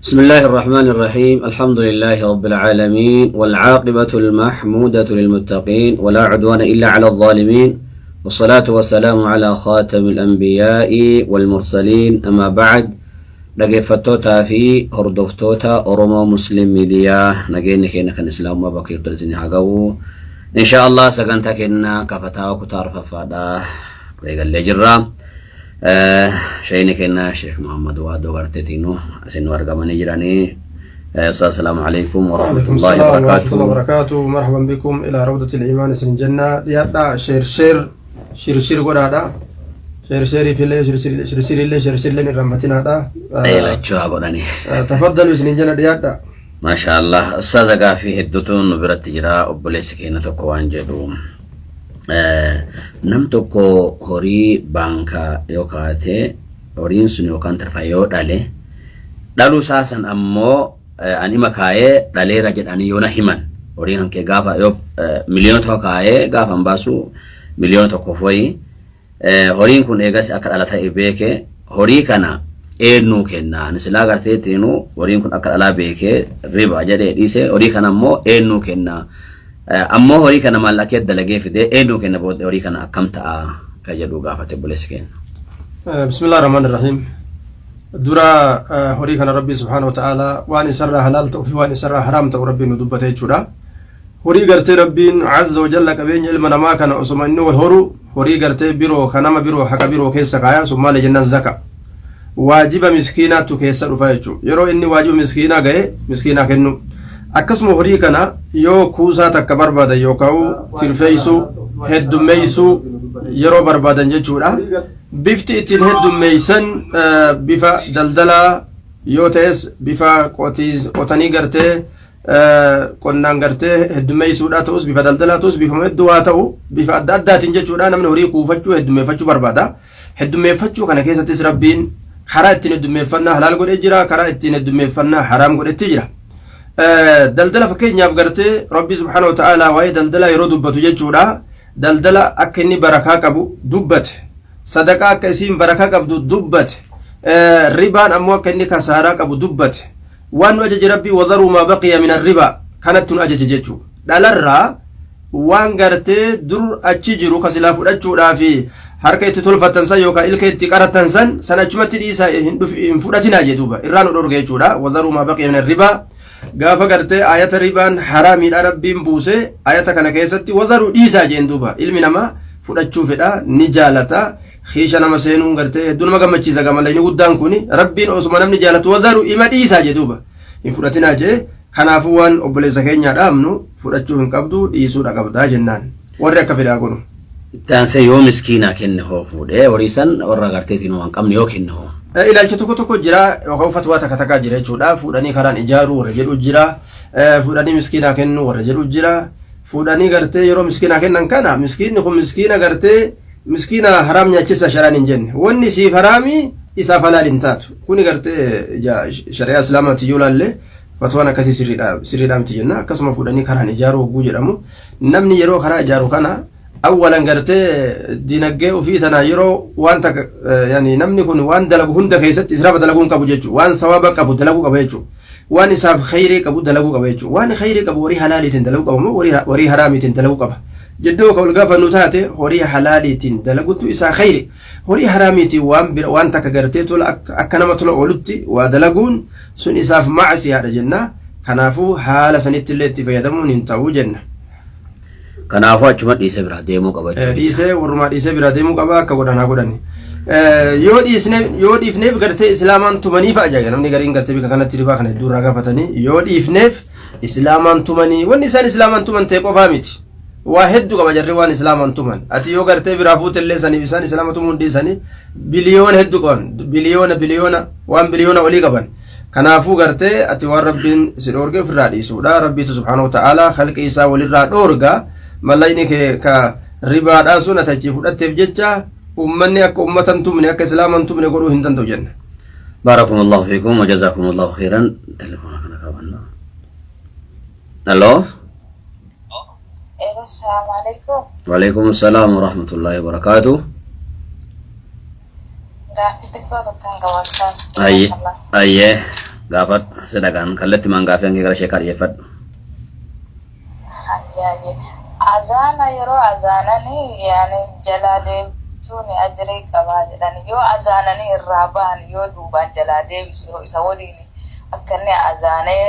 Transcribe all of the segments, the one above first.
بسم الله الرحمن الرحيم. الحمد لله رب العالمين، والعاقبة المحمودة للمتقين، ولا عدوان إلا على الظالمين، والصلاة والسلام على خاتم الأنبياء والمرسلين. أما بعد، dhaggeeffattootaa fi hordoftoota Oromoo Muslim Miidiyaa, nageenya keenya kan Islaamummaa bakka jirtan isin haa ga'u. Insha Allah sagantaa keenya kafataa kutaa arfaffaadha eegallee jirra. Sheeyni keenya Sheekh Muhammad Waadoo Garteetiinu asin nu argamanii jiranii. السلام عليكم ورحمة وعليكم الله السلام ورحمة وبركاته. الله وبركاته. مرحبا بكم إلى روضة الإيمان. سن جنة dhiyaadha. Share share share share godhaadha. Share share fillee share share illee share share illee irraanfatinaadha. Eelachuu haa godhani. تفضلوا isin jenna, dhiyaadha. Maasha Allah. Ustaaza, gaafii hedduutu nu biratti jira. Obboleessi keenya tokko waan jedhu, nam tokko horii baankaa yoo kaa'ate, horiin sun yookaan tarfaa yoo dhale, dhaluu isaa san ammoo an ima kaa'ee dhaleera jedhanii yoo na himan, horiin kan kee gaafa yoo 1 miliyoona kaa'ee gaafa hin baasu 1 miliyoona wayii, horiin kun eegas akka dhala ta'e beeke, horii kana eenyuu kenna? Ani silaa garteettiinu horiin kun akka dhalaa beekee riba jedhee dhiise, horii kana ammoo eenyuu kenna? Ammoo horii kana maallaqee dalagee fidee eenyuu kenna? Booddee horii kana akkam ta'a ka jedhu gaafate obboleessi keenya. بسم الله الرحمن الرحيم. Dura horii kana Rabbii سبحانه وتعالى waan isarraa halaal ta'uu fi waan isarraa haraam ta'u Rabbiin nu dubbate jechuudha. Horii gartee Rabbiin عز وجل qabeenya ilma namaa kana osoma inni wal horu horii gartee biroo ka nama biroo haqa biroo keessa kaaya. Sun maali jennaan, zaka waajiba miskiinaatu keessa dhufa jechuudha. Yeroo inni waajiba miskiinaa ga'e miskiinaa kennu. Akkasuma horii kana yoo kuusaa takka barbaadan yookaan tirfeeysuu, heddummeeysuu yeroo barbaadan jechuudha. Bifti ittiin heddummeeysan bifa daldalaa yoo ta'es, bifa qotanii gartee qonnaan gartee heddummeeysuudha ta'us, bifa daldalaa ta'us, bifa hedduu haa ta'u, bifa adda addaatiin jechuudha, namni horii kuufachuu, heddummeeffachuu barbaada. Heddummeeffachuu kana keessattis Rabbiin karaa ittiin heddummeeffannaa halaal godhee jira, karaa ittiin heddummeeffannaa haraam godhetti jira. Daldala fakkeenyaaf gartee Rabbi سبحانه وتعالى waa'ee daldalaa yeroo dubbatu jechuudha, daldala akka inni barakaa qabu dubbate, sadaqaa akka isiin barakaa qabdu dubbate, ribaan ammoo akka inni kasaaraa qabu dubbate. Waan nu ajaje Rabbii وذروا ما بقي من الربا kanatti nu ajaje jechuu. Dhalarraa waan gartee dur achi jiru ka silaa fudhachuudhaafi harka itti tolfatan san yookaan ilka itti qaratan san san achumatti dhiisaa, hin fudhatinaa jee duuba irraa nu dhorge jechuudha. وذروا ما بقي من الربا. Gaafa gartee ayata ribaan haraamiidha Rabbiin buuse, ayata kana keessatti وذروا dhiisaa jeen duuba. Ilmi namaa fudhachuu fedha, ni jaalata. Kiisha nama seenuun gartee hedduu nama gammachiisa. Gamallayni guddaan kun Rabbiin osuma namni jaalatu وذروا ima dhiisaa jee duuba, hin fudhatinaa jee. Kanaafuu waan obboleessa keenyaa dhaabnu, fudhachuu hin qabdu, dhiisuudha qabdaa jennaan. Warri akka fedhaa godhu. Itti aansee, yoo miskiinaa kenne hoo, fuudhee horii san warra garteetiin waan qabne yoo kenne hoo? Ilaalcha tokko tokko jira yookaan fatwaa takka takkaa jira jechuudha. Fuudhanii karaan ijaaruu warra jedhu jira. Fuudhanii miskiinaa kennuu warra jedhu jira. Fuudhanii gartee yeroo miskiinaa kennan kana, miskiinni kun miskiina gartee miskiina haraam nyaachisa sharaan hin jenne. Wanni siif haraamii isaaf halaal hin taatu. Kuni gartee shari'aa Islaamaatti yoo laalle fatwaan akkasii sirriidha miti jenna. Akkasuma fuudhanii karaan ijaaruu hogguu jedhamu, namni yeroo karaa ijaaru kana awwalan gartee dinagdee ofii tana yeroo waan takka, yani namni kun waan dalagu hunda keessatti israafa dalaguu hin qabu jechuudha. Waan sawaba qabu dalaguu qaba jechuudha. Waan isaaf khayrii qabu dalaguu qaba jechuudha. Waan khayrii qabu horii halaaliitiin dalaguu qaba moo horii haraamiitiin dalaguu qaba jeddoo ka ol gaafannu taate, horii halaaliitiin dalagutu isaa khayri. Horii haraamiitiin waan bira waan takka gartee tola akka nama tola oolutti waa dalaguun sun isaaf macsiyaadha jenna. Kanaafuu haala sanitti illee itti fayyadamuun hin ta'uu jenna. Kanaafuu achuma dhiisee biraa deemuu qaba jechuudha. Dhiisee, warrumaa dhiisee biraa deemuu qaba. Akka godhan haa godhani. Yoo dhiisne, yoo dhiifneef gartee Islaamaan tumanii fa'a jaa namni gariin. Gartee bika kanatti ribaa kana hedduu irraa gaafatanii, yoo dhiifneef Islaamaan tumanii, wanni isaan Islaamaan tuman ta'e qofaa miti. Waa hedduu qaba jarri waan Islaamaan tuman. Ati yoo gartee biraa fuute illee saniif isaan Islaama tumuu dhiisanii biliyoona hedduu qaban, biliyoona biliyoona, waan biliyoona olii qaban. Kanaafuu gartee ati waan Rabbiin si dhoorge ofirraa dhiisuudha. Rabbiitu سبحانه وتعالى khalqi isaa walirraa dhoorga. Mallaqni kee ka ribaadhaa sun ati achii fudhatteef jecha ummanni akka ummata hin tumne, akka Islaama hin tumne godhuu hin danda'u jenna. باركم الله فيكم وجزاكم الله خيرا. تليفون kana qabanna. Hello. Hello, السلام عليكم. وعليكم السلام ورحمة الله وبركاته. Gaaffii xiqqoo tokkoon qabaachaa. Ayyee. Ayyee. Gaafadhu si dhagaan kallattimaan gaafii hangee gara sheekaa dhiyeeffadhu. Hayyaaye. Azaana yeroo azaananii yaani jalaa deebisuun ajrii qabaa jedhan, yoo azaananii irraa bahan yoo duubaan jalaa deebisu yoo isa waliin akka inni azaanee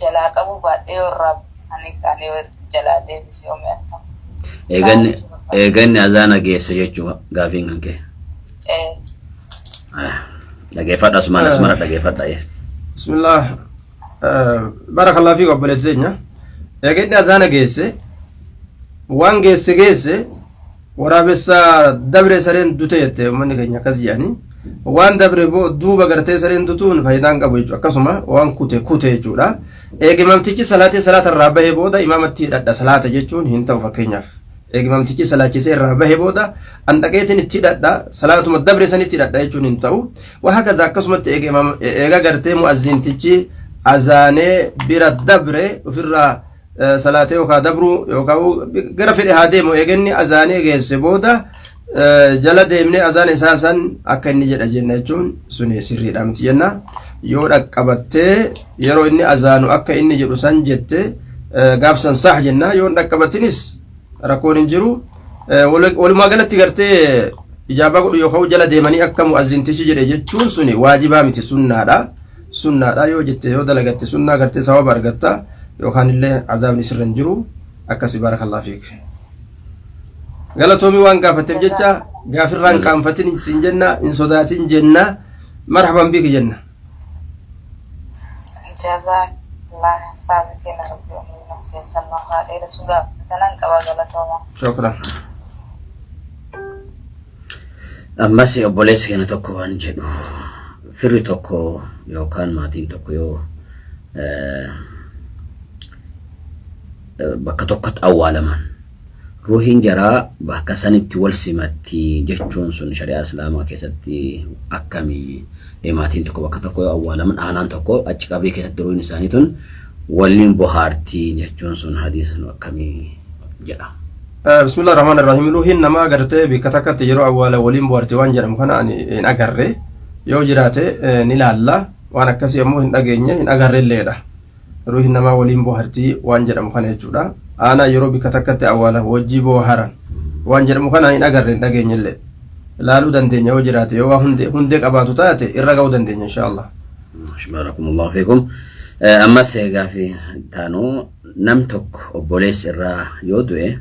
jalaa qabuu baadhee yoo irraa bahanii kaan yoo jalaa deebise yoo mee akkam? Eeganni eeganni azaana geesse jechuu gaafiin kan kee. Ee. Dhageeffadha asumaan asumara dhageeffadha. Bismillah. Barakallahu fiik obboleetti teenya. Eega inni azaana geesse waan geesse geesse waraabessa dabre sareen dute jette uummanni keenya akkas jedhanii waan dabre duuba gartee sareen dutuun faayidaan qabu jechuudha akkasuma waan kute kute jechuudha. Eega imaamtichi salaatee salaata irraa bahee booda imaamatti hidhadha salaata jechuun hin ta'u fakkeenyaaf. Eega imaamtichi salaachisee irraa bahee booda an dhaqeetiin itti hidhadha salaatuma dabre sanitti hidhadha jechuun hin ta'u. Wahakaza akkasumatti eega imaam eega gartee mu'azzintichi azaanee bira dabre ofirraa salaatee yookaan dabruu yookaan gara fedhe haa deemu eega inni azaanee geesse booda jala deemnee azaan isaa san akka inni jedha jenna jechuun suni sirriidha miti jenna. Yoo dhaqqabattee yeroo inni azaanu akka inni jedhu san jette gaafsan saah jenna, yoo hin dhaqqabatinis rakkoon hin jiru. Walumaa galatti gartee ijaabaa godhu yookaan jala deemanii akka mu'azzintichi jedhe jechuun suni waajibaa miti, sunnaadha. Sunnaadha yoo jette yoo dalagatte sunnaa gartee sababa argatta yookaan illee azaabni sirra hin jiru akkasi. Barakallahu fiik. Galatoomii waan gaafatteef jecha gaafirraan qaanfatin siin jenna, hin sodaatin jenna, marhaban biki jenna. Jazakallah ustaaza keenya, rabbi umrii nuuf keessan nuuf haa dheeressu, gaafatanan qaba, galatooma. Shukran. Ammas obboleessi keenya tokko waan jedhu, firri tokko yookaan maatiin tokko yoo bakka tokkotti awwaalaman ruuhiin jaraa bakka sanitti wal simatti jechuun sun shari'aa islaamaa keessatti akkamii? Maatiin tokko bakka tokko yoo awwaalaman aanaan tokko achi qabrii keessatti ruuhiin isaanii tun waliin bohaartii jechuun sun hadiisa sun akkamii jedha. Bismillah rahmaan rahim. Ruuhiin namaa gartee bakka takkatti yeroo awwaala waliin bohaarti waan jedhamu kana ani hin agarre, yoo jiraate ni laalla, waan akkasii ammoo hin dhageenye hin agarre illeedha. Ruuhiin namaa waliin bohaartii waan jedhamu kana jechuudha. Aanaa yeroo bakka takkatti awwaala wajjii boharan waan jedhamu kana hin agarre hin dhageenye illee. Laaluu dandeenya, yoo jiraate yoo waa hundee qabaatu taate irra ga'uu dandeenya inshaallah. Barakumullahu fiikum. Ammas gaafii taanu, nam tokko obboleessi irraa yoo du'e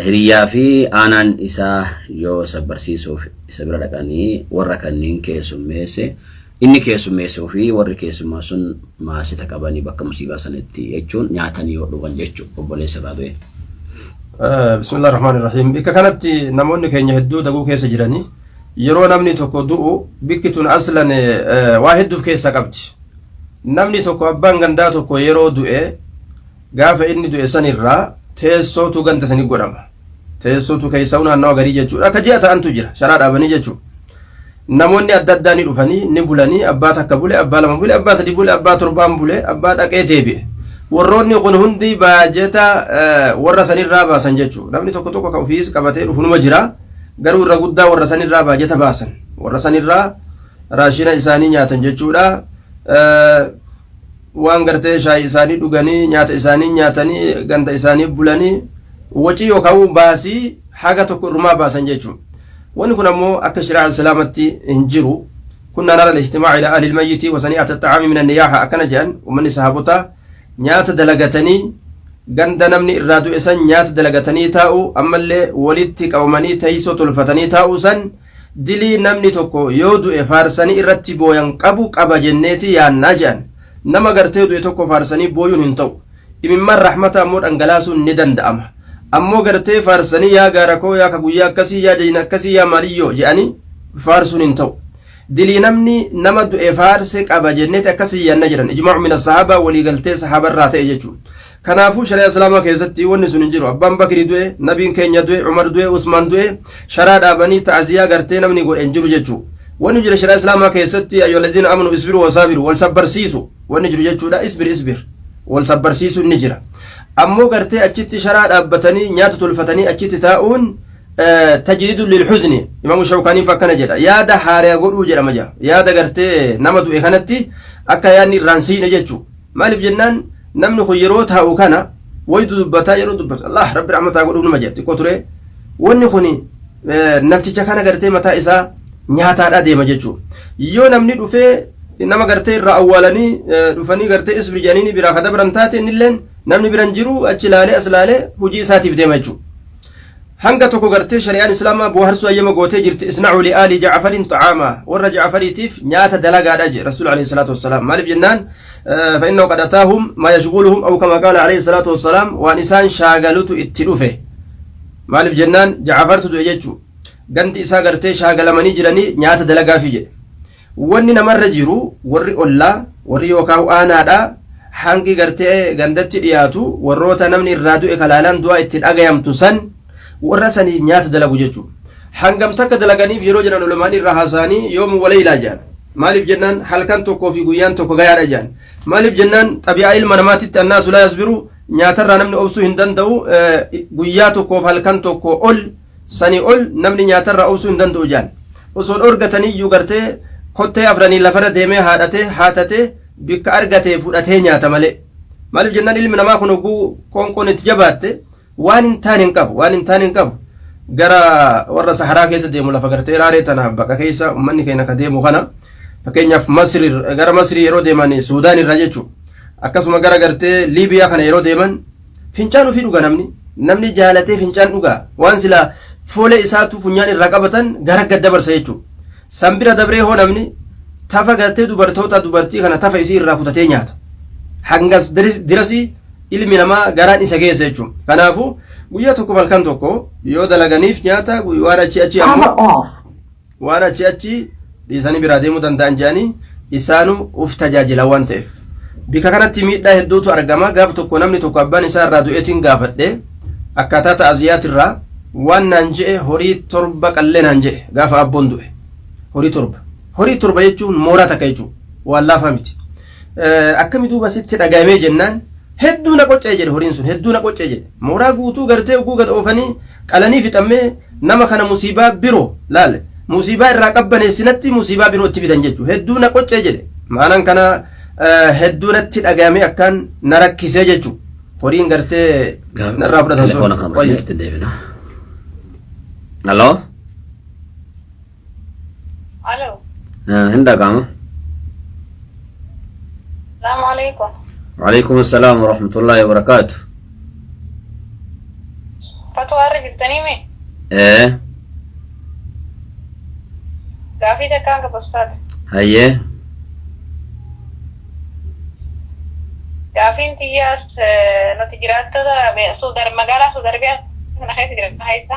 hiriyyaa fi aanaan isaa yoo isa barsiisuuf isa bira dhaqanii warra kanneen keessummeesse inni keessummeessuu fi warri keessummaa sun maasita qabanii bakka musiibaa sanitti jechuun nyaatanii yoo dhugan jechuudha obboleessi irraa du'e. Bismillah rahmaan rahim. Bakka kanatti namoonni keenya hedduu daguu keessa jiranii yeroo namni tokko du'u bikki tun aslan waa hedduuf keessa qabdi. Namni tokko abbaan gandaa tokko yeroo du'e gaafa inni du'e sanirraa teessootu ganda sanii godhama. Teessootu keessa naannawa garii jechuudha. Akka ji'a ta'antu jira. Sharaa dhaabanii jechuudha. Namoonni adda addaa ni dhufanii ni bulanii, abbaa takka bule, abbaa lama bule, abbaa sadi bule, abbaa torbaan bule, abbaa dhaqee deebi'e. Warroonni kun hundi baajeta warra sanirraa baasan jechuudha. Namni tokko tokko ka ofiis qabatee dhufu numa jira. Garuu irra guddaa warra sanirraa baajeta baasan. Warra sanirraa raashina isaanii nyaatan jechuudha. Waan gartee shaayii isaanii dhuganii, nyaata isaanii nyaatanii, ganda isaanii bulanii, wacii yookaan baasii haga tokko irrumaa baasan jechuudha. Wanni kun ammoo akka shari'aa islaamatti hin jiru. كنا نرى الاجتماع إلى أهل الميت وصنيعة الطعام من النياحة akkana jedhan uummanni sahabotaa, nyaata dalagatanii ganda namni irraa du'e san nyaata dalagatanii taa'u, ammallee walitti qabamanii teessoo tolfatanii taa'u san dilii namni tokko yoo du'e faarsanii irratti booyan qabu qaba jenneeti yaannaa jedhan. Nama gartee du'e tokko faarsanii booyuun hin ta'u. Imimmaan rahmata ammoo dhangalaasuun ni danda'ama. Ammoo gartee faarsanii yaa gaara koo, yaa ka guyyaa akkasii, yaa jayina akkasii, yaa maaliyyoo jedhanii faarsuun hin ta'u. Dilii namni nama du'e faarse qaba jenneeti akkasii yaanna jedhan. Ijmaacu min sahaabaa, waliigaltee sahaabarraa ta'e jechuudha. Kanaafuu shari'a islaamaa keessatti wanni sun hin jiru. Abbaan Bakrii du'e, nabiin keenya du'e, Umar du'e, Usmaan du'e, sharaa dhaabanii ta'aziyaa gartee namni godhe hin jiru jechuudha. Wanni jira shari'a islaamaa keessatti أيها الذين آمنوا اصبروا وصابروا, wal sabbarsiisu wanni jiru jechuudha. اصبر اصبر, wal sabbarsiisu ni jira. Ammoo gartee achitti sharaa dhaabbatanii nyaata tolfatanii achitti taa'uun تجديد للحزن, imaamu Shawkaaniif akkana jedha, yaada haaraa godhuu jedhama jedha. Yaada gartee nama du'e kanatti Akka yaadni irraan siine jechuu. Maaliif jennaan namni kun yeroo taa'u kana wayitu dubbataa yeroo dubbatu Allah rabbi rahmataa godhuuf nama jedha xiqqoo ture. Wanni kun namticha kana gartee mataa isaa nyaataadhaa deema jechuu. Yoo namni dhufee nama gartee irraa awwaalanii dhufanii gartee isbir jedhanii biraa ka dabran taate innilleen namni biran jiru achi laalee as laalee hojii isaatiif deema jechuudha. Hanga tokko gartee shari'aan islaamaa booharsuu hayyama gootee jirti. Isna'u li aali ja'farin xa'aama, warra ja'fariitiif nyaata dalagaadha jedhe rasuul alayhi salaatu wassalaam. Maaliif jennaan fa'innahu qad ataahum maa yashghuluhum aw kama qaala alayhi salaatu wassalaam, waan isaan shaagalutu itti dhufe. Maaliif jennaan ja'fartu du'e jechuu, gandi isaa gartee shaagalamanii jiranii nyaata dalagaafi jedhe. Wanni namarra jiru warri ollaa warri yookaan aanaadha hangi gartee gandatti dhiyaatu warroota namni irraa du'e kalaalaan du'aa itti dhagayamtu san warra sanii nyaata dalagu jechuudha. Hangam takka dalaganiif yeroo jedhan ulamaan irraa haasa'anii yoomu waleylaa jedhan. Maaliif jennaan halkan tokkoo fi guyyaan tokko gayaadha jedhan. Maaliif jennaan xabi'aa ilma namaatitti annaasu laa yasbiru, nyaatarraa namni obsuu hin danda'u, guyyaa tokkoof halkan tokko ol sanii ol namni nyaatarraa obsuu hin danda'u jedhan. Osoo dhorgataniyyuu gartee kottee afranii lafarra deemee haadhatee haatatee bikka argatee fudhatee nyaata malee. Maaliif jennaan ilmi namaa kun hogguu qoonqoon itti jabaatte waan hin taane hin qabu, waan hin taane hin qabu. Gara warra saharaa keessa deemu lafa gartee raaree tana bakka keessa uummanni keenya ka deemu kana fakkeenyaaf Masri, gara Masrii yeroo deeman Suudaan irra jechuudha. Akkasuma gara gartee Liibiyaa kana yeroo deeman fincaan ofii dhuga namni. Namni jaalatee fincaan dhuga. Waan sila foolee isaatu funyaan irraa qabatan gara gad dabarsa jechuudha. San bira dabree hoo namni tafa gartee dubartoota dubartii kana tafa isii irraa kutatee nyaata. Hangas dirasii ilmi namaa garaan isa geessa jechuudha. Kanaafuu guyyaa tokko halkan tokko yoo dalaganiif nyaata waan achi achi ammoo waan achi achi dhiisanii biraa deemuu danda'an jedhanii isaanuu uf tajaajila waan ta'eef. Bika kanatti miidhaa hedduutu argama. Gaaf tokko namni tokko abbaan isaa irraa du'eetiin gaafadhe akkaataa ta'aziyaatirraa waan naan je'e horii 7 qallee naan je'e gaafa abboon du'e. Horii 7. Horii 7 jechuun mooraa takka jechuudha. Waan laafaa miti. Akkami duuba sitti dhagayamee jennaan hedduu na qoccee jedhe, horiin sun hedduu na qoccee jedhe. Mooraa guutuu gartee oguu gad oofanii qalanii fixammee nama kana musiibaa biroo laale musiibaa irraa qabbaneessinatti musiibaa biroo itti fidan jechuudha. Hedduu na qoccee jedhe. Maanaan kana hedduu natti dhagayamee akkaan na rakkisee jechuudha. Horiin gartee narraa fudhatan sun. Telefoona kana itti deebina. Halloo? Alo. Hin dhaga'ama. Salaamu alaikum. Waalaikum assalaam wa rahmatullahi wa barakaatu. Fatwaa irra jirtanii mee? Ee, Gaafii takkaan qaba ustaad. Hayyee. Gaafiin tiyyaas nuti jiraattota Suudar magaalaa Suud Arabiyaa kana keessa jiran keessa.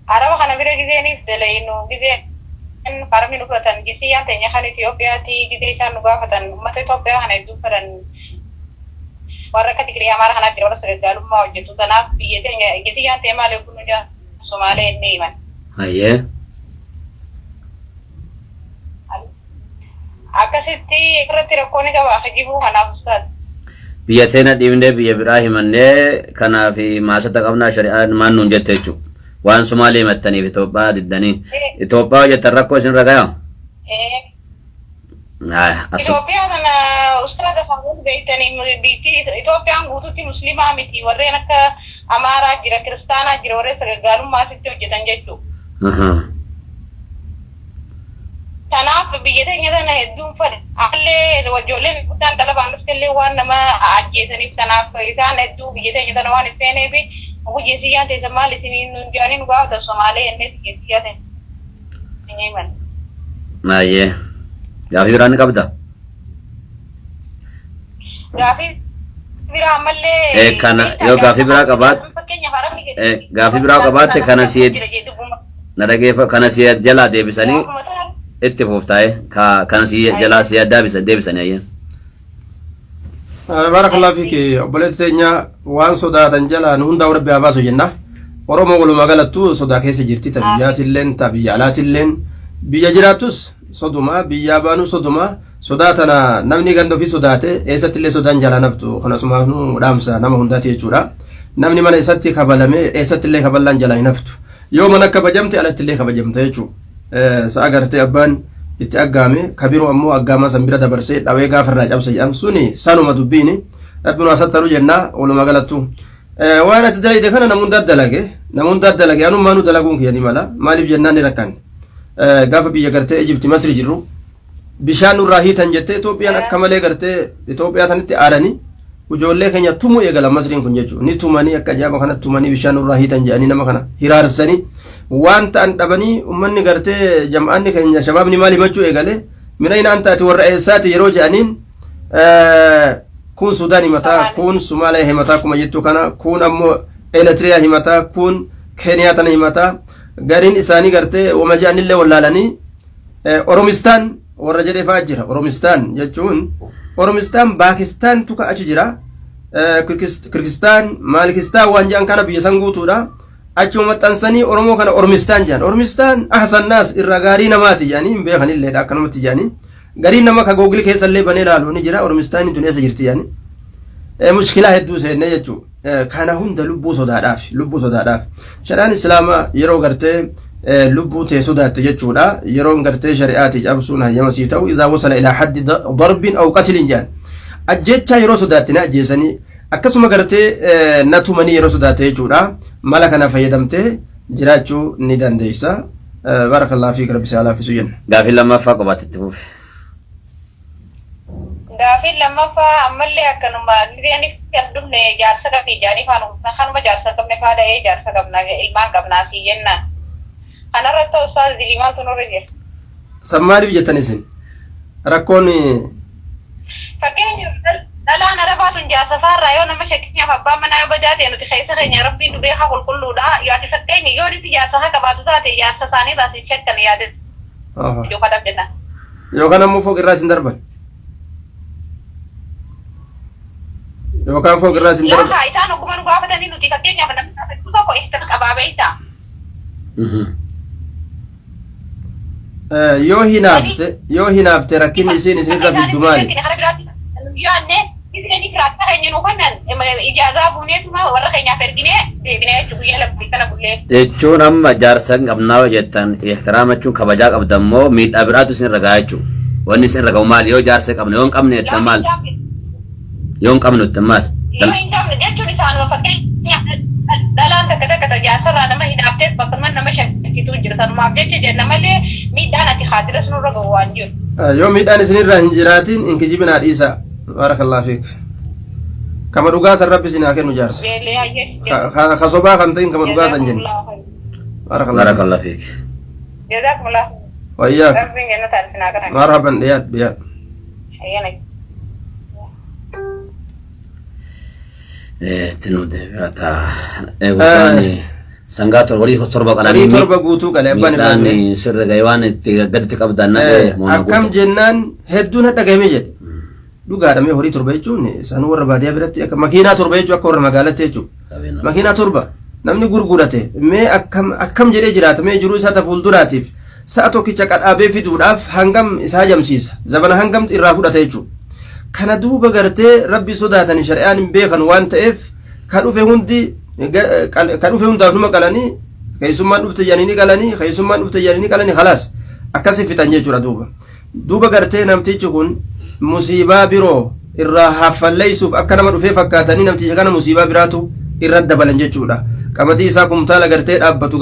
Araba kana bira gizeeniif dalaynu gizeen arabni nu fudhatan jisiyyaan teenya kan Itoophiyaati gizee isaan nu gaafatan uummata Itoophiyaa kana hedduu fedhan warra akka Tigree Amaara kanaa jira warra sagaggaalummaa hojjetu tanaaf biyya teenya jisiyyaan ta'e maal eeguu nu jaa Somaalee inni himan. Hayyee. Akkasitti irratti rakkoo ni qaba kijibuu kanaaf ustaad. Biyya teena dhiibnee biyya biraa himannee kanaaf maasata qabnaa shari'aan maan nuun jette jechuudha. Waan Sumaalee himattaniif Itoophiyaa diddanii. Itoophiyaa hojjettan rakkoo isin irra gayaa? Itoophiyaa kana ustaada afaan beektanii biyyi Itoophiyaan guututti musliimaa miti, warreen akka Amaaraa jira, Kiristaanaa jira, warreen sagaggaalummaa asitti hojjetan jechuudha. Kanaaf biyya teenya tana hedduun fadha. Ammallee ijoolleen guddaan xalabaan dhuftellee waan nama ajjeesaniif kanaaf isaan hedduu biyya teenya tana waan hin feeneef hojii teessan maal isiniin nun jedhanii nu gaafatan Somaalee jennee biyya teenya himan. Hayyee. Gaafii biraa ni qabda? Gaafii biraa ammallee. Kana yoo gaafii biraa gaafii biraa qabaatte kana si na dhageeffa, kana si jalaa deebisanii itti fuuftaa'e kana si jalaa si deebisanii hayyee. Barakallahu fiiki obboleetti teenya, waan sodaatan jalaa nu hundaa rabbi haa baasu jenna. Oromoo walumaa galattuu sodaa keessa jirti, ta biyyaatilleen ta biyya alaatilleen, biyya jiraattus soduma, biyyaa baanu soduma. Sodaa tana namni ganda ofii sodaate eessattillee sodaan jalaa naftu kanasumaaf nu dhaamsa nama hundaati jechuudha. Namni mana isatti kabalame eessattillee kaballaan jalaa hin haftu. Yoo mana kabajamte alattillee kabajamte jechuudha. Sa'a gartee abbaan Itti aggaame kabiroo ammoo aggaamaa san bira dabarsee dhawee gaafa irraa cabse jedhan suni sanuma dubbiini rabbi nu asattaru jennaa walumaa galattu. Waan ati dalayde kana nam hundaa dalage, nam hundaa dalage, anummaa nu dalaguun kiyya ni mala. Maaliif jennaan ni rakkan gaafa biyya gartee Ijipti Masri jirru bishaan nurraa hiitan jettee Itoophiyaan akka malee gartee Itoophiyaa tanitti aaranii ijoollee keenya tumuu eegalan. Masriin kun jechuudha ni tumanii akka ajaa'iba kanatti tumanii bishaan nurraa hiitan jedhanii nama kana hiraarsanii waan ta'an dhabanii. Ummanni gartee jam'aanni keenya shabaabni maal himachuu eegale? Mina ina anta, ati warra eessaati yeroo jedhaniin, kun Sudaan himataa, kun Somaaliyaa himataa, akkuma jettu kana kun ammoo Eritiriyaa himataa, kun Keeniyaa tana himataa, gariin isaanii gartee wama jedhanillee wallaalanii Oromistaan warra jedhee fa'aa jira. Oromistaan jechuun Oromistaan Paakistaantu ka achi jira. Kirgistaan Maalikistaan waan jedhan kana biyya san guutuudha. Achuma maxxansanii Oromoo kana Oromistaan jedhan. Oromistaan ahsan naas, irra gaarii namaati jedhanii hin beekanilleedha akkanumatti jedhanii. Gariin nama ka Google keessa illee banee ilaalu ni jira. Oromistaan tun eessa jirti jedhanii. Mushkilaa hedduu seenne jechuudha. Kana hunda lubbuu sodaadhaaf, lubbuu sodaadhaaf. Shari'aan Islaamaa yeroo gartee lubbuu tee sodaatte jechuudha. Yeroon gartee shari'aatii cabsuun hayyama sii ta'u إذا وصل إلى حد ضرب أو قتل jedhan. Ajjechaa yeroo sodaatte na ajjeesanii, akkasuma gartee na tumanii yeroo sodaatte jechuudha. Mala kana fayyadamtee jiraachuu ni dandeessa. بارك الله فيك, rabbi si haa laaffisu jenna. Gaafii lammaffaa qobaatti itti fufi. Gaafiin lammaffaa ammallee akkanuma gizeen as dhufne jaarsa qabni jaanii faanuma kanuma jaarsa qabne faa dha'ee jaarsa qabna, ilmaan qabnaa si jennaan. Kanarratti ustaaz dilii maaltu nurra jira? San maaliif jettan isin? Rakkoon Fakkeenyaaf dhalaan arabaa tun jaarsa isaarraa yoo nama shakkinaaf abbaan manaa yoo badaa ta'e, nuti keessa keenya rabbiin nu beekaa qulqulluudha. Yoo ati fakkeenya yoo nuti jaarsa haa qabaatu taate jaarsa isaanii irraa si shakkan yaade yookaan jenna. Yookaan ammoo fooq irraa isin darban. Yookaan fooq irraa isin darban. Lafa isaan ogguma nu gaafatanii nuti fakkeenyaaf namni gaafachuu tokko ihtis qabaa beektaa. Yoo hinaafte rakkinni isiin isinirra fiddu maali? Yaanne iseen firaata keenya nu kennan ijaazaa buuneetuma warra keenyaaf erginee deebinee jechuudha guyyaa 2 kana bullee. Jechuun amma jaarsa hin qabnaa yoo jettan ihtiraama jechuun kabajaa qabdan moo miidhaa biraatu isin irra gahaa jechuudha? Wanni isin irra gahu maali? Yoo jaarsa qabne, yoo hin qabne jettan maal? Yoo hin qabne jettan maal? Yoo hin qabne jechuun isaanuma fakkeenyaaf dhalaan takka takka jaarsarraa nama hinaaftees bakka nama shakkitu jira. Sanumaaf jecha jenna malee miidhaan ati haadiras nurra gahu waan jiru. Yoo miidhaan isinirraa hin jiraatin hin kijibinaa dhiisa. بارك الله فيك. Kama dhugaa san rabbi isin haa kennu jaarsa. Beelee hayyee. Ka sobaa kan ta'in kama dhugaa san jenna. بارك الله بارك الله فيك. جزاكم الله. وإياك. Rabbiin jannata isin haa kadhan. مرحبا, dhiyaad dhiyaad. Hayyana. Itti nu deebi'ata. Eeguudhaan sangaa 7, horii 7 qalanii Horii 7 guutuu qale abbaan irraa du'e. Miidhaan sirra gahe waan itti gaditti qabdan naqee Akkam jennaan hedduun hadha gahame jedhe. Dhugaadha, horii 7 jechuun isaan warra baadiyyaa biratti akka makiinaa 7 jechuun akka warra magaalaatti jechuudha. Makiinaa 7 namni gurgurate mee akkam akkam jedhee jiraata? Mee jiruu isaa ta fuulduraatiif sa'a tokkicha qadhaabee fiduudhaaf hangam isaa jamsiisa, zabana hangam irraa fudhata jechuudha. Kana duuba gartee rabbi sodaatan shari'aan hin beekan waan ta'eef ka dhufe hundi ka dhufe hundaaf numa qalanii, keessummaan dhufte jedhanii ni qalanii, keessummaan dhufte jedhanii ni qalanii, خلاص akkasi fixan jechuudha. Duuba gartee namtichi kun musiibaa biroo irraa haffalleessuuf akka nama dhufee fakkaatanii namticha kana musiibaa biraatu irra dabalan jechuudha. Qamadii isaa kumtaala gartee dhaabbatu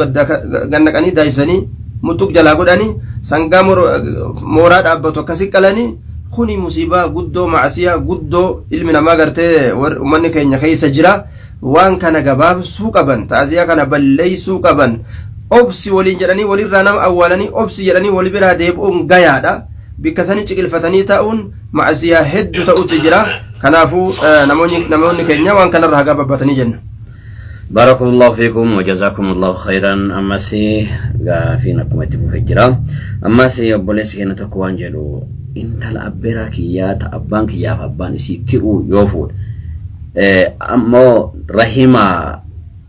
gannaqanii daayisanii muxuq jalaa godhanii, sangaa mooraa dhaabbatu akkasi qalanii. Kuni musiibaa guddoo, macasiyaa guddoo ilmi namaa gartee ummanni keenya keessa jira. Waan kana gabaabsuu qaban, ta'aziyaa kana balleeysuu qaban. Obsi waliin jedhanii walirraa nama awwaalanii obsi jedhanii wal biraa deebi'uun gayaadha. Bikka sanii ciqilfatanii taa'uun macasiyaa hedduu ta'utti jira. Kanaafuu namoonni keenya waan kanarra hagaa babbatanii jenna. بارك الله فيكم وجزاكم الله خيرا. Ammas gaafiin akkuma itti fufee jira. Ammas obboleessi keenya tokko waan jedhu, intala abbeeraa kiyyaa ta abbaan kiyyaaf abbaan isii tiruu yoo fuudhe ammoo rahimaa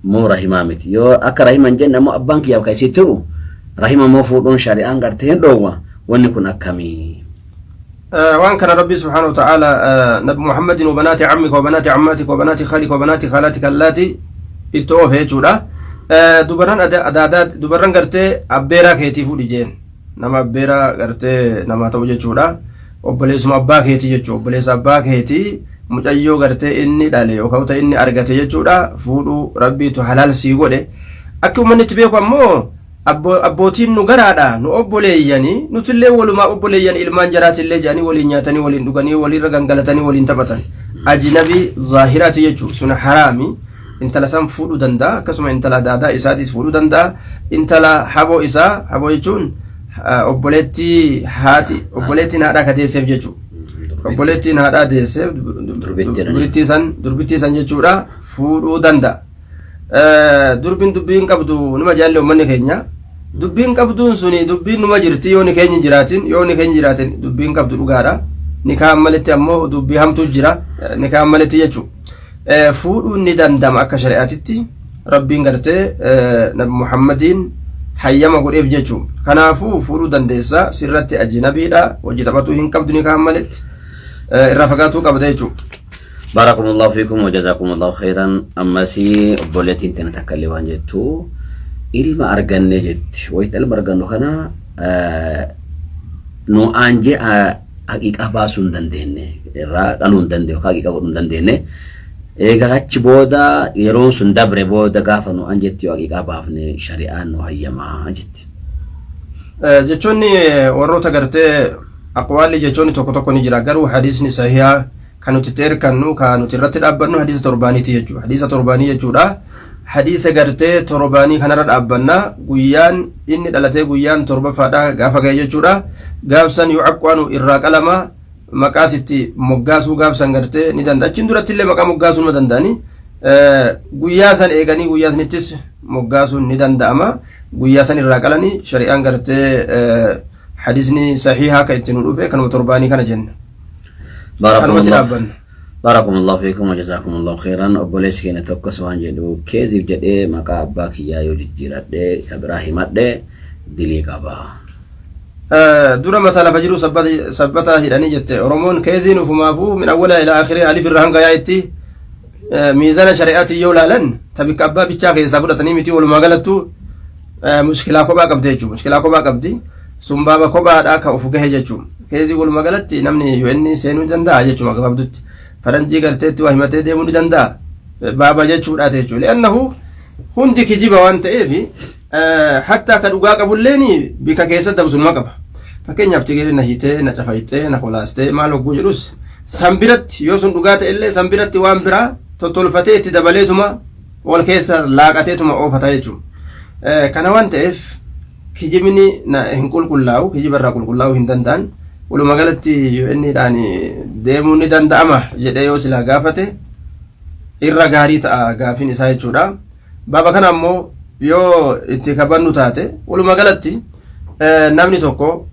moo rahimaa miti? Yoo akka rahima hin jenne ammoo abbaan kiyyaaf kan isii tiru rahima moo fuudhuun shari'aan gartee hin dhoowwa, wanni kun akkamii? Waan kana rabbi سبحانه وتعالى nabi Muhammadin وبنات عمك وبنات عماتك وبنات خالك وبنات خالاتك اللاتي itti oofe jechuudha. Dubarran adaadaa, dubarran gartee abbeeraa keetii fuudhi jeen. Nama abbeeraa gartee namaa ta'u jechuudha. Obboleessuma abbaa keetii jechuudha. Obboleessa abbaa keetii mucayyoo gartee inni dhale yookaan ta'e inni argate jechuudha. Fuudhuu rabbiitu halaal sii godhe. Akka uummanni itti beeku ammoo abbootiin nu garaadha nu obboleeyyanii nutillee walumaa obboleeyyan ilmaan jaraatillee jedhanii waliin nyaatanii waliin dhuganii waliirra gangalatanii waliin taphatan. Ajnabii zaahiraati jechuudha sun haraami. Intala san fuudhuu danda'a akkasuma intala daadaa isaatis fuudhuu danda'a. Intala haboo isaa haboo jechuun obboleettii haati obboleettiin haadhaa ka deesseef jechuudha. Obboleettiin haadhaa deesseef durbittii san jechuudha fuudhuu danda'a. Durbiin dubbiin qabdu numa jaalle uummanni keenya. Dubbiin qabduun suni dubbiin numa jirti yoo ni keenya jiraatin yoo ni keenya jiraatin dubbiin qabdu dhugaadha. Nikaan malitti ammoo dubbii hamtuu jira nikaan malitti jechuudha. Fuudhuun ni danda'ama akka shari'aatitti rabbiin gartee nabi Muhammadiin hayyama godheef jechuudha. Kanaafuu fuudhuu dandeessa sirratti ajnabiidha hojii taphatuu hin qabdu nikaan malitti irraa fagaatuu qabda jechuudha. Baarakumullahu fiikum wa jazaakumullahu khairan. Ammasii obboleettiin tana takka illee waan jettu ilma arganne jetti. Wayita ilma argannu kana nu aanjee haqiiqaa baasuu hin dandeenye irraa dhaluu hin dandeenye yookaan haqiiqaa godhuu hin dandeenye. Egaa achi booda yeroon sun dabre booda gaafa nu aanjetti yoo haqiiqaa baafne shari'aan nu hayyamaa jetti. Jechoonni warroota gartee aqwaalli jechoonni tokko tokko ni jira garuu hadiisni sahihaa kan nuti itti hirkannu kan nuti irratti dhaabbannu hadiisa torbaaniiti jechuudha. Hadiisa torbaanii jechuudha. Hadiisa gartee torbaanii kanarra dhaabbanna guyyaan inni dhalatee guyyaan torbaffaadha gaafa ga'e jechuudha. Gaafsan yucaqqaanu irraa qalama maqaas itti moggaasuu gaafsan gartee ni danda'a. Achiin duratti illee maqaa moggaasuu ni danda'ani. Guyyaa san eeganii guyyaa sanittis moggaasuun ni danda'ama. Guyyaa san irraa qalanii shari'aan gartee hadiisni sahihaa kan itti nu dhufe kanuma torbaanii kana jenna. Kanumatti dhaabbanna. Baarakumullahu fiikum wa jazaakumullahu khairan. Obboleessi keenya tokkos waan jedhu keeziif jedhee maqaa abbaa kiyyaa yoo jijjiiradhe ka biraa himadhe dilii qaba. Dura mataa lafa jiru sabbata hidhanii jette Oromoon keeziin ufumaafuu min awwala ila akhirii alif irra hanga yaa'itti miizana shari'aatiin yoo ilaalan tabikka abbaa bichaa keessaa fudhatanii miti walumaa galattu mushkilaa kophaa qabdi jechuudha. Mushkilaa kophaa qabdi. Sun baaba kophaadha ka uf gahe jechuudha. Keezii walumaa galatti namni UN seenuu danda'a jechuudha gabaabdutti. Faranjii garteetti waa himatee deemuu ni danda'a. Baaba jechuudha jechuudha. Li'annahu hundi kijiba waan ta'eef hattaa ka dhugaa qabulleen bika keessa dabsunuma qaba. Fakkeenyaaf tigirri na hiitee, na cafayxee, na kolaastee maal hogguu jedhus san biratti yoo sun dhugaa ta'e illee san biratti waan biraa tottolfatee itti dabaleetuma wal keessa laaqateetuma oofata jechuudha. Kana waan ta'eef kijibni hin qulqullaa'u kijiba irraa qulqullaa'uu hin danda'an walumaa galatti UN-dhaan deemuu ni danda'ama jedhee yoo silaa gaafate irra gaarii ta'a gaafiin isaa jechuudha. Baaba kana ammoo yoo itti kabannu taate walumaa galatti namni tokko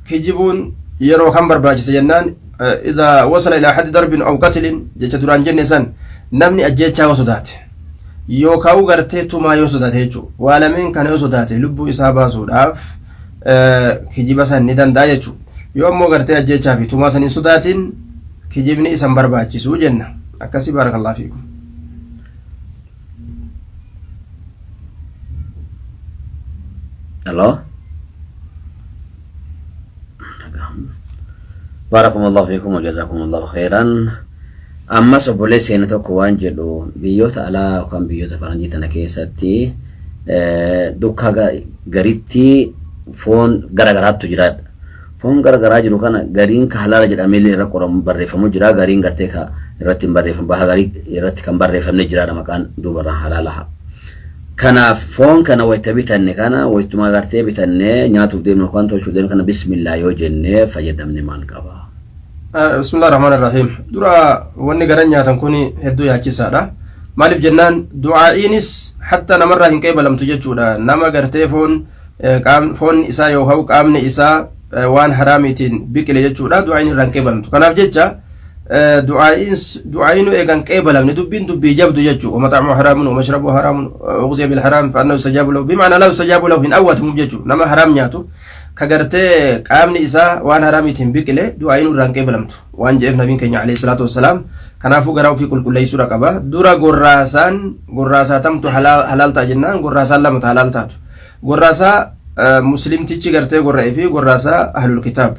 kijibuun yeroo kam barbaachisa jennaan idha wasala ilaa haddi darbin aw qatlin jecha duraan jenne san namni ajjeechaa yoo sodaate yookaan gartee tumaa yoo sodaate jechuudha. Waa lameen kana yoo sodaate lubbuu isaa baasuudhaaf kijiba san ni danda'a jechuudha. Yoo ammoo gartee ajjeechaa fi tumaa san hin sodaatin kijibni isan barbaachisu jenna. Akkasii baarakallahu fiikum. Hello? Baarakumullahu fiikum wa jazaakumullahu khairan. Ammas obboleessi keenya tokko waan jedhu biyyoota alaa yookaan biyyoota faranjii tana keessatti dukkaa garitti foon garagaraattu jiraadha. Foon garagaraa jiru kana gariin ka halaala jedhamee illee irra qoramu barreeffamu jira gariin gartee ka irratti hin barreeffamu baha garii irratti kan barreeffamne jiraadha maqaan duubarraan halaala. Kanaaf foon kana wayita bitanne kana wayituma gartee bitanne nyaatuuf deemnu yookaan tolchuuf deemnu kana bismillah yoo jennee fayyadamne maal qaba? Bismillah ar-Rahmaan ar-Rahiim. Dura wanni garan nyaatan kun hedduu yaachisaadha. Maaliif jennaan du'aa'iinis hatta namarraa hin qeebalamtu jechuudha. Nama gartee foon foon isaa yookaan qaamni isaa waan haraamiitiin biqile jechuudha. Du'aa'iin irraa hin qeebalamtu. Kanaaf jecha du'aa'iin eegan qeebalamne dubbiin dubbii jabdu jechuudha. Wamaxaamu haraamun wamashrabu haraamun uqsiya bil haraam fa'anna yustajaabu lahu bima'anaa laa yustajaabu lahu hin awwatamuuf jechuudha. Nama haraam nyaatu ka gartee qaamni isaa waan haraamiitiin biqile du'aa'iin irraa hin qeebalamtu waan jedheef nabiin keenya alayhi salaatu wassalaam. Kanaafuu garaa ofii qulqulleessuudha qaba. Dura gorraasaan gorraasaa tamtu halaal ta'a jennaan gorraasaan lama ta halaal taatu. Gorraasaa Muslimtichi gartee gorra'ee fi gorraasaa ahlul kitaab.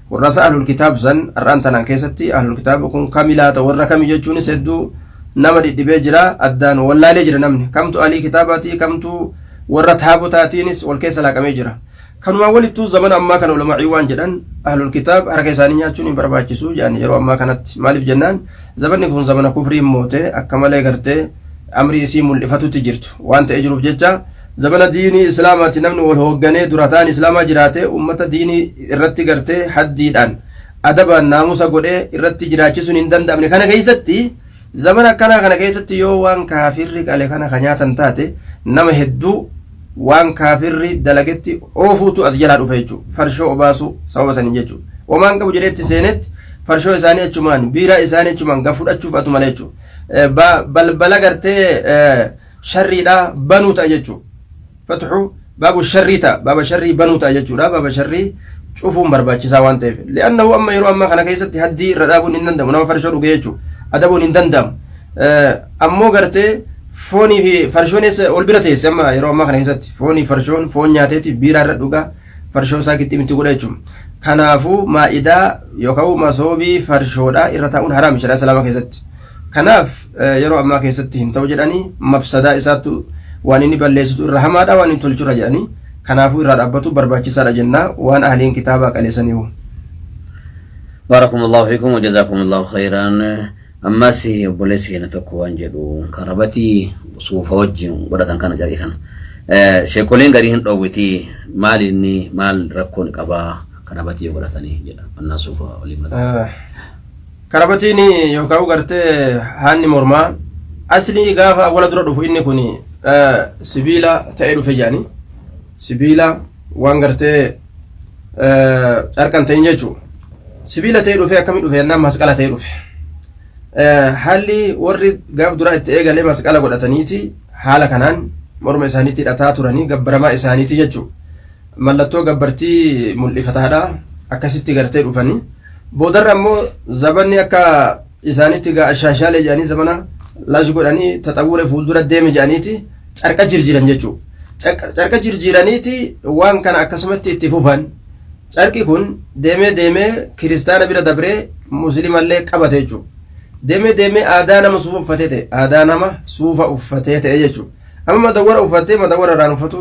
Gorraasaa ahlul kitaab san har'aan tanaan keessatti ahlul kitaab kun kami laata, warra kami jechuunis hedduu nama dhidhibee jira, addaan wallaalee jira namni. Kamtu alii kitaabaati, kamtu warra taabotaatiinis wal keessa laaqamee jira. Kanumaa walittuu zamana ammaa kana ulamaa'ii waan jedhan, ahlul kitaab harka isaanii nyaachuun hin barbaachisu jedhan yeroo ammaa kanatti. Maaliif jennaan, zamanni kun zamana kufriin mootee akka malee gartee amrii isii mul'ifatutti jirtu waan ta'ee jiruuf jecha, zamana diinii islaamaati namni wal hoogganee dura ta'an islaamaa jiraate ummata diinii irratti gartee haddiidhaan adabaan naamusa godhee irratti jiraachisuun hin danda'amne kana keessatti, zamana akkanaa kana keessatti yoo waan kaafirri qale kana ka nyaatan taate, nama hedduu waan kaafirri dalagetti oofuutu as jalaa dhufa jechuudha. Farshoo obaasuu sababa saniin jechuudha. Homaan qabu jedheetti seenetti farshoo isaanii achumaan, biiraa isaanii achumaan ga fudhachuuf atu malee jechuudha. Balbala gartee sharriidhaa banuu ta'a jechuudha. Fatxu baabu sharrii ta'a. Baaba sharrii banuu ta'a jechuudha. Baaba sharrii cufuun barbaachisaa waan ta'eef. Li'annahu amma yeroo ammaa kana keessatti haddii irra dhaabuun hin danda'amu. Nama farshoo dhuge jechuudha. Adabuun hin danda'amu. Ammoo gartee foonii fi farshoonis ol bira teesse amma yeroo ammaa kana keessatti foonii farshoon foon nyaateeti biiraa irra dhugaa, farshoo isaa qixxi miti godha jechuudha. Kanaafuu maa'idaa yookaan masoobii farshoodhaa irra taa'uun haraami shari'aa islaamaa keessatti. Kanaaf yeroo ammaa keessatti hin ta'u jedhanii, mafsadaa isaattu waan inni balleessitu irra hamaadha waan inni tolchurra jedhanii, kanaafuu irraa dhaabbatu barbaachisaadha jennaa waan ahliin kitaabaa qaleessaniiru. باركم الله فيكم وجزاكم الله خيرا. Ammas obboleessi keenya tokko waan jedhu, karabatii suufa wajjin godhatan kana jedhe, kana sheekoleen garii hin dhoowwiti, maal inni maal rakkoon qabaa karabatii yoo godhatanii jedha, mannaa suufa waliin godhatan. Karabatiin yookaan gartee haanni mormaa aslii gaafa awwala dura dhufu inni kun sibiila ta'ee dhufe jedhani, sibiila waan gartee carqan ta'in jechuudha. Sibiila ta'ee dhufe, akkamii dhufe jennaan, masqala ta'ee dhufe. Haalli warri gaaf dura itti eegalee masqala godhataniiti haala kanaan morma isaaniitti hidhataa turanii gabbaramaa isaaniiti jechuudha. Mallattoo gabbartii mul'ifataadha akkasitti gartee dhufanii. Boodarra ammoo zabanni akka isaanitti ashaashaalee jedhanii zamana lash godhanii taxawure fuuldura deeme jedhaniiti carqa jirjiran jechuudha. Carqa jirjiiraniiti waan kana akkasumatti itti fufan. Carqi kun deemee deemee kiristaana bira dabree musliimallee qabate jechuudha. Deemee deemee aadaa nama suufa uffatee ta'e, aadaa nama suufa uffatee ta'e jechuudha. Amma madawwara uffattee madawwara irraan uffatu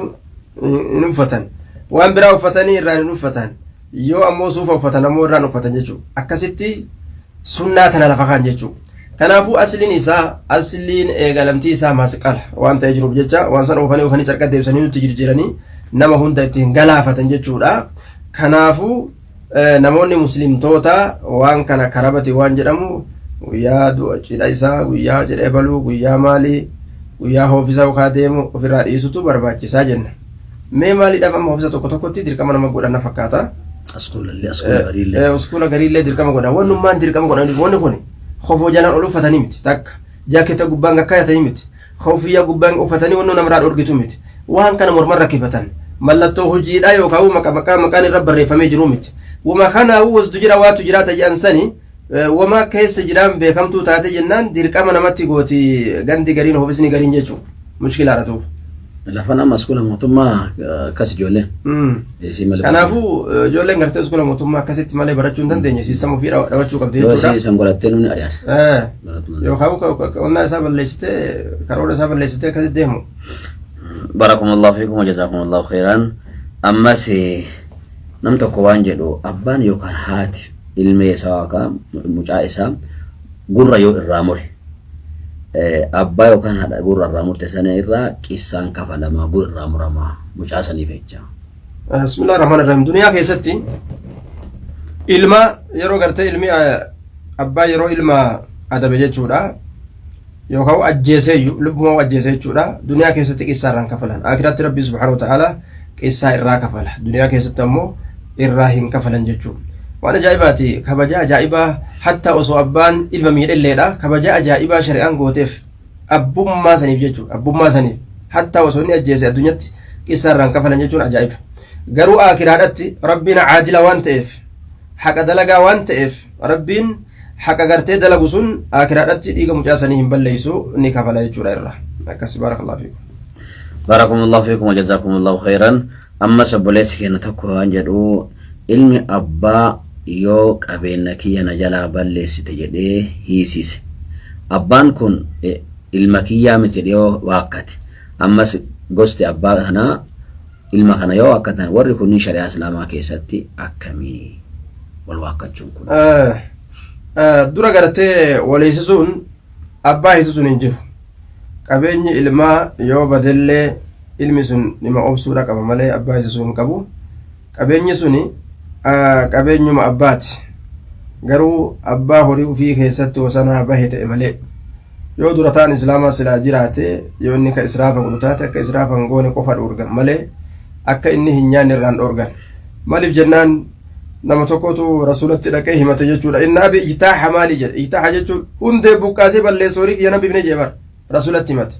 hin uffatan. Waan biraa uffatanii irraan hin uffatan. Yoo ammoo suufa uffatan ammoo irraan uffatan jechuudha. Akkasitti sunnaa tana lafa kaan jechuudha. Kanaafuu asliin isaa, asliin eegalamtii isaa masqala waan ta'ee jiruuf jecha, waan san oofanii oofanii carqa deebisanii nutti jirjiiranii nama hunda ittiin galaafatan jechuudha. Kanaafuu namoonni muslimtoota waan kana karabati waan jedhamu guyyaa du'a cidha isaa, guyyaa cidha ebaluu, guyyaa maalii, guyyaa hoofisa yookaan deemu ofirraa dhiisutu barbaachisaa jenna. Mee maaliidhaaf amma hoofisa tokko tokkotti dirqama nama godhan fakkaata. Askuulallee, askuula gariillee. Uskuula gariillee dirqama godhan. Wannummaan dirqama godhan wanni kun kofoo jalaan ol uffatanii miti takka. Jaaketa gubbaan gakkaayatanii miti. Koofiyyaa gubbaan uffatanii wannoo namarraa dhorgitu miti. Waan kana morman rakkifatan. Mallattoo hojiidhaa yookaan maqa maqaa maqaan irra barreeffamee jiru miti. Wama kanaafuu wasdu jira waatu jiraata jedhan sani wama keessa jiraan beekamtuu taate jennaan dirqama namatti gooti gandi gariin, hoofisni gariin jechuudha. Mushkilaadha tuuf. Lafa nama askuula mootummaa akkas ijoolleen. Kanaafuu ijoolleen gartee iskuula mootummaa akkasitti malee barachuu hin dandeenye, siistama ofii dhabachuu qabdi jechuudha. Yoo isiin godhattee namni ari'an. Yookaan qonnaa isaa balleessitee, karoora isaa balleessitee akkasitti deemu. باركم الله فيكم وجزاكم الله خيرا. Ammas nam tokko waan jedhu, abbaan yookaan haati ilmee isaa yookaan mucaa isaa gurra yoo irraa mure, abbaa yookaan haadha gurra irraa murte sana irraa qissaan kafalamaa, gurra irraa muramaa mucaa saniif jecha? بسم الله الرحمن الرحيم. Duniyaa keessatti ilma yeroo gartee ilmi abbaa yeroo ilma adabe jechuudha, yookaan ajjeeseeyyu, lubbuma ajjeese jechuudha, duniyaa keessatti qissaa irraan kafalan. Akiraatti Rabbi سبحانه وتعالى qissaa irraa kafala, duniyaa keessatti ammoo irraa hin kafalan jechuudha. Waan ajaa'ibaati, kabaja ajaa'ibaa, hatta osoo abbaan ilma miidhelleedha, kabaja ajaa'ibaa shari'aan gooteef abbummaa saniif jechuudha. Abbummaa saniif hatta osoo inni ajjeese addunyatti qissaa irraan kafalan jechuun ajaa'iba. Garuu akiraadhatti Rabbiin caadila waan ta'eef, haqa dalagaa waan ta'eef, Rabbiin haqa gartee dalagu sun akiraadhatti dhiiga mucaa sanii hin balleessu, ni kafala jechuudha irraa akkas. بارك الله فيكم. باركم الله فيكم وجزاكم الله خيرا. Ammas obboleessi keenya tokko waan jedhu, ilmi abbaa yoo qabeenya kiyya na jalaa balleessite jedhee hiisise. Abbaan kun ilma kiyyaa miti dhiyoo waakkate. Ammas gosti abbaa kanaa ilma kana yoo waakkatan, warri kunniin shari'aa islaamaa keessatti akkamii wal waakkachuun kun? Dura gartee wal hiisisuun, abbaa hiisisuun hin jiru. Qabeenyi ilmaa yoo badellee ilmi sun dhima obsuudha qaba malee abbaa hiisisuu hin qabu. Qabeenyi suni qabeenyuma abbaati. Garuu abbaa horii ufii keessatti wasanaa bahe ta'e malee, yoo dura ta'an islaamaa silaa jiraate, yoo inni ka israafa godhu taate, akka israafa hin goone qofa dhoorgan malee akka inni hin nyaanne irraan dhoorgan. Maaliif jennaan, nama tokkotu Rasuulatti dhaqee himate jechuudha. "Inna abi ijtaaha maalii" jedhe. Ijtaaha jechuun hundee buqqaasee balleessa, horii kiyya nan bifne jee bara Rasuulatti himate.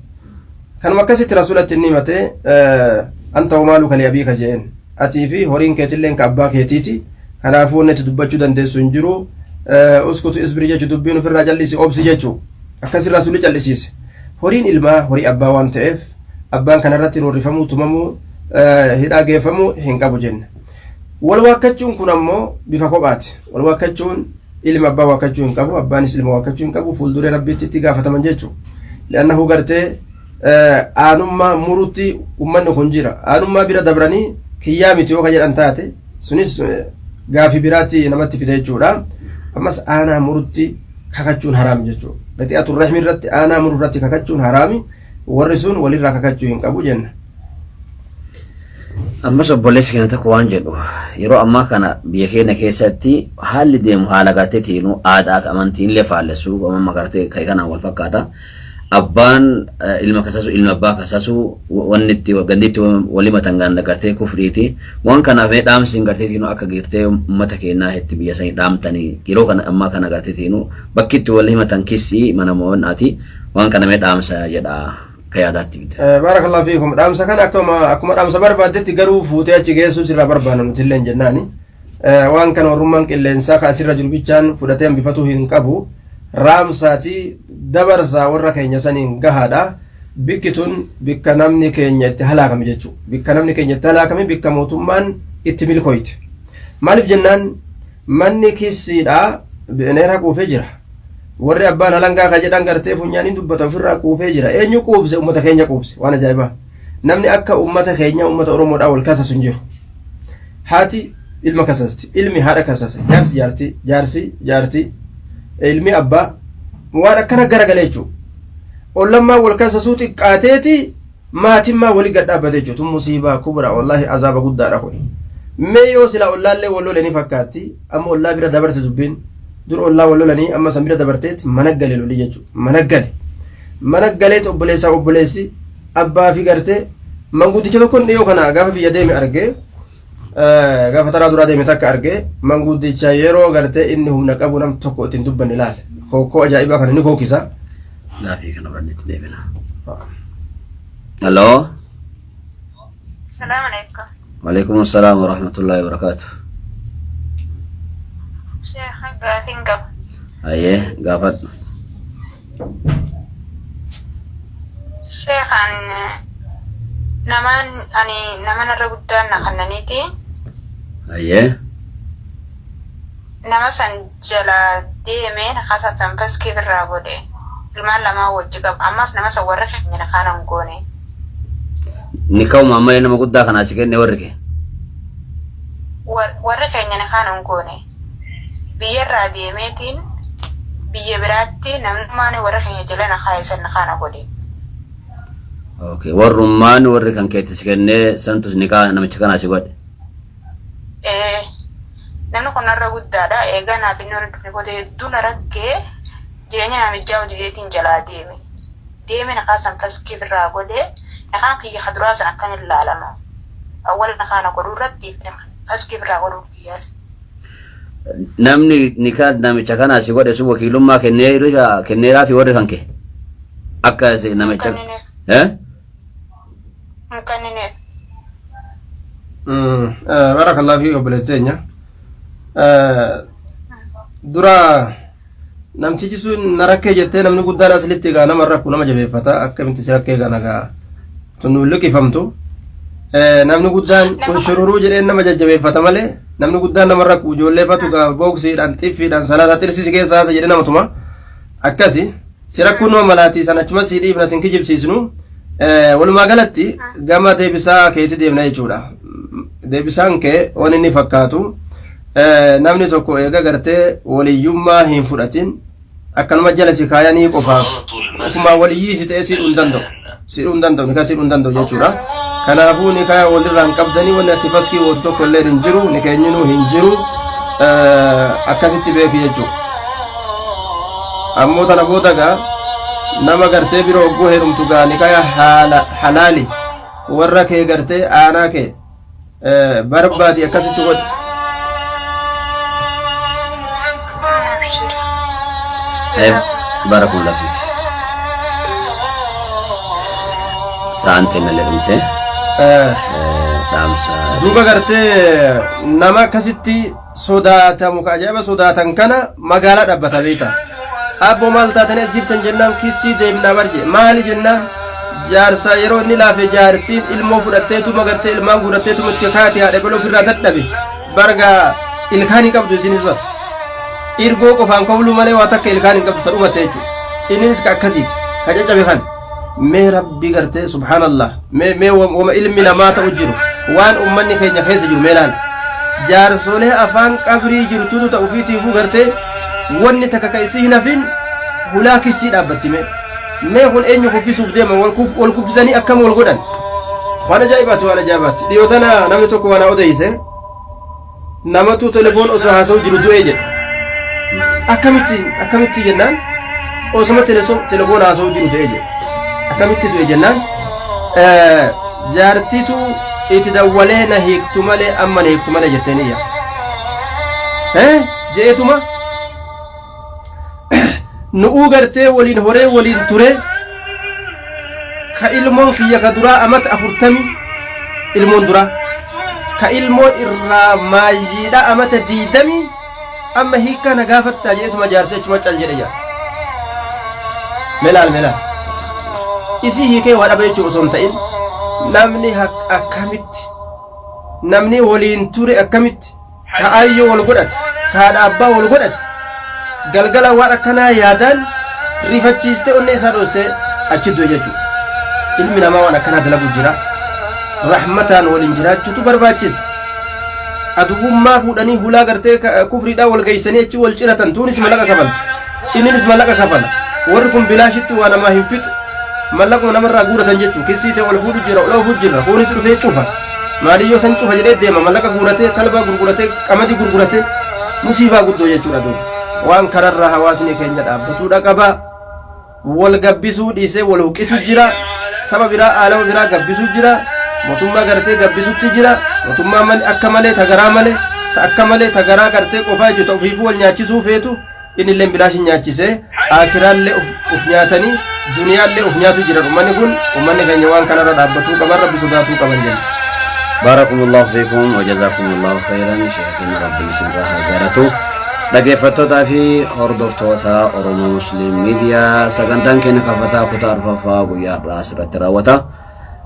Kanuma akkasitti Rasuulatti inni himate, "Anta wamaaluka li abiika" jeen. Atii fi horiin keetilleen ka abbaa keetiiti. Kanaafuu wanni ati dubbachuu dandeessu hin jiru. Uskutu isbiri jechu, dubbiin ofirraa callisi, obsi jechu. Akkasi Rasuulli callisiise. Horiin ilmaa horii abbaa waan ta'eef, abbaan kanarratti roorrifamuu, tumamuu, hidhaa geeffamuu hin qabu jenna. Wal waakkachuun kun ammoo bifa kophaati. Wal waakkachuun, ilmi abbaa waakkachuu hin qabu, abbaanis ilma waakkachuu hin qabu, fuulduree Rabbiitti itti gaafataman jechuudha. Li'annahu gartee aanummaa murutti ummanni kun jira. Aanummaa bira dabranii kiyyaa miti yoo ka jedhan taate, sunis gaafii biraatti namatti fida jechuudha. Ammas aanaa murutti kakachuun haraami jechuudha. Gaxi'atu rahmi irratti, aanaa muru irratti kakachuun haraami. Warri sun walirraa kakachuu hin qabu jenna. Ammas obboleessi keenya tokko waan jedhu, yeroo ammaa kana biyya keenya keessatti haalli deemu haala gartee tiinuu aadaa fi amantiin illee faallessu amma gartee kan kanaan wal fakkaata. Abbaan ilma kasasu, ilma abbaa kasasu, wanni itti gandi itti wal himatan ganda gartee kufriiti. Waan kanaaf mee dhaamsiin gartee tiinuu akka gartee uummata keenyaa itti biyya sanii dhaamtanii, yeroo kana ammaa kana gartee tiinuu bakki itti wal himatan kissii mana mo'annaati. Waan kana mee dhaamsa jedha akka yaadaatti fida. Baarakallahu fiikum. Dhaamsa kana akkuma dhaamsa barbaaddetti garuu fuutee achi geessuu sirraa barbaanna nuti illee jennaani. Waan kana warrummaan qilleensaa ka asirra jiru bichaan fudhatee hambifatuu hin qabu. Raamsaati dabarsaa, warra keenya saniin gahaadha. Bikki tun bikka namni keenya itti halaakame jechuudha. Bikka namni keenya itti halaakame, bikka mootummaan itti milkooyte. Maaliif jennaan, manni kissiidha bineera quufee jira. Warri abbaan halangaa ka jedhan gartee funyaaniin dubbata ofirraa quufee jira. Eenyu quubse? Uummata keenya quubse. Waan ajaa'ibaa. Namni akka uummata keenya, uummata Oromoodhaa wal kasasu hin jiru. Haati ilma kasasti, ilmi haadha kasasa, jaarsi jaartii, jaarsi jaartii, ilmi abbaa, waan akkana garagalee jechuudha. Ollammaan wal kasasuu xiqqaateeti, maatimmaa walii gad dhaabbate jechuudha. Tun musiibaa kubra, wallaahi azaaba guddaadha kun. Mee yoo silaa ollaallee wal lole ni fakkaatti, amma ollaa bira dabarte dubbiin. Dur ollaa wal lolanii, amma san bira dabarteet mana gale lolii jechuudha. Mana gale. Mana galeet obboleessaa obboleessi, abbaa fi gartee manguddicha tokkoon dhiyoo kana gaafa biyya deeme argee, gaafa taraa duraa deeme takka argee, manguddicha yeroo gartee inni humna qabu nam tokko ittiin dubbanne ilaale. Kookoo ajaa'ibaa kana ni kookisa. Gaafii kana fudhanneetti deebina. Hello. Salaam alaikum. Waalaikum assalam wa rahmatullahi wa barakatuh. Sheekha, gaafiin qaba. Ayyee, gaafadhu. Sheekhaan, namaan ani nama narra guddaan na kannaniiti. Ayyee. Nama san jala deemee nakasatan faskii birraa godhe. Ilmaan lamaan wajji qaba. Ammas nama san warra keenya na kaana hin goone. Ni ka'uma ammallee nama guddaa kanaa si kenne warri kee. Warri keenya na kaana hin goone. Biyyarraa deemeetiin biyya biraatti namnummaan warra keenya jala na kaa'isan na kaana godhe. Okay. Warrummaan warri kan keetti si kennee santus ni kaa namicha kanaa si godhe. Ee, namni kun narra guddaadha. Eegaa naaf inni walitti dhufne booda hedduu na rakkee, jireenya namichaa hojjeteetiin jalaa deeme. Deeme nakaa san faskii irraa godhe. Nakaan kiyya ka duraa san akkamiin laalama? Awwala nakaa na godhuu irratti faskii irraa godhuu kiyyaas. Namni nikaa namicha kanaa si godhe sun wakiilummaa kenneeraa fi warri kan kee. Akka si Hin namicha. kennineef. Eh? Hin kennineef. Barakallahu fi obboleettii teenya. Dura namtichi sun na rakkee jettee, namni guddaan aslitti egaa nama rakku nama jabeeffata, akkamitti si rakkee kana egaa tun nu liqifamtu. Namni guddaan kun shururuu jedheen nama jajjabeeffata malee namni guddaan nama rakku ijoollee fatu gaa booksiidhaan xiffiidhaan salaata xirsisi keessa haasa jedhee nama tuma akkasi si rakkuun nama malaatii san achuma si dhiifna sin kijibsiisnu. Walumaa galatti gama deebisaa keetti deemna jechuudha. Deebisaan kee waan inni fakkaatu, namni tokko eega gartee waliyyummaa hin fudhatin akkanuma jala si kaayanii qofaaf ofumaa waliyyii si ta'ee siidhuu hin danda'u. Siidhuu hin danda'u, nikaa siidhuu hin danda'u jechuudha. Kanaafuu nikaa walirraa hin qabdanii, wanni ati faskii gootu tokko illee hin jiru, nikeenyinuu hin jiru, akkasitti beeki jechuudha. Ammoo tana booda gaa nama gartee biroo hogguu heerumtu gaa nikaya haala halaali warra kee gartee aanaa kee barbaadi akkasitti godhi. Abshir. Barakallahu fiik. Sa'aan teennallee dhumte. Dhaamsa. Duuba gartee nama akkasitti sodaatamu ka ajaa'iba sodaatan kana magaalaa dhaabbata beekta. Abbo maal taatanii as jirtan jennaan, kissii deemnaa bar jee. Maali jennaan, jaarsa yeroo inni laafe jaartiin ilmoo fudhatteetuma gartee ilmaan guuratteetuma itti kaate haadha baloo ofirraa dadhabe. Bargaa ilkaan hin qabdu isinis bar. Irgoo qofaan kofluu malee waa takka ilkaan hin qabdu ta dhumatte jechuudha. Inninis ka akkasiiti ka caccabe kan. Mee rabbi gartee subhaanallah, mee wama ilmi namaa ta'u jiru, waan ummanni keenya keessa jiru mee laali. Jaarsolee afaan qabrii jirtutu ta'u ofiitiifuu gartee wanni takka ka isii hin hafin hulaa kissii dhaabbatti. Mee kun eenyu kuffisuuf deema? Wal kuffisanii akkam wal godhan? Waan ajaa'ibaati, waan ajaa'ibaati. Dhiyoo tana namni tokko waan odeyse, namatu telefoon osoo haasa'u jiru du'ee jedhe. Akkamitti jennaan, osuma telefoon haasa'u jiru du'ee jedhe. Akkamitti du'e jennaan, jaartitu itti dawwalee na hiiktu malee, amma na hiiktu malee jetteen iyya je'eetuma nu'uu gartee waliin horee waliin ture, ka ilmoon kiyya ka duraa amata 40, ilmoon duraa ka ilmoon irraa maayyiidha amata 20, amma hiikkaa na gaafattaa jeetuma jaarsa jechuma cal jedhe jaa. Melaal melaal isii hiikee waa dhaba jechuu osoo hin ta'in, namni akkamitti namni waliin ture, akkamitti ka aayyoo wal godhate, ka haadha abbaa wal godhate, galgala waan akkanaa yaadaan rifachiistee onnee isaa dhoostee achi du'e jechuudha. Ilmi namaa waan akkanaa dalagu jira. Rahmataan waliin jiraachuutu barbaachisa. Aduwwummaa fuudhanii hulaa gartee kufriidhaan wal geessanii achi wal ciratan, tuunis mallaqa kafalti. Inninis mallaqa kafala. Warri kun bilaashitti waa namaa hin fixu. Mallaquma namarraa guuratan jechuudha. Kissii ta'e ol fuudhu jira, ol oofuu jira. Kunis dhufee cufa. Maaliyyoo san cufa jedhee deema, mallaqa guuratee, talbaa gurguratee, qamadii gurguratee, musiibaa guddoo jechuudha duuba. Waan kanarraa hawaasni keenya dhaabbatuudha qaba. Wal gabbisuu dhiisee wal huqisu jira. Saba biraa, aalama biraa gabbisuu jira. Mootummaa gartee gabbisutti jira. Mootummaa malee akka malee tagaraa malee ta akka malee tagaraa gartee qofaa jechuudha, ofiifuu wal nyaachisuu feetu, innillee bilaashin nyaachisee akiraallee uf nyaatanii duniyaallee uf nyaatu jiran. Ummanni kun, ummanni keenya waan kanarra dhaabbatuu qaban, rabbi sodaatuu qaban jenna. باركم الله فيكم وجزاكم الله خيرا شيخنا، رب isin irraa jaalatu. Dhaggeeffattootaa fi hordoftoota Oromoo Muslim Miidiyaa, sagantaan keenya kafataa kutaa arfaffaa guyyaa har'aa asirratti raawwata.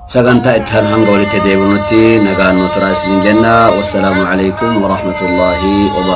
Sagantaa itti aanu hanga walitti deebinutti nagaan nu turaa isiniin jenna. Wassalaamu alaikum warahmatullaahi wabarakatuh.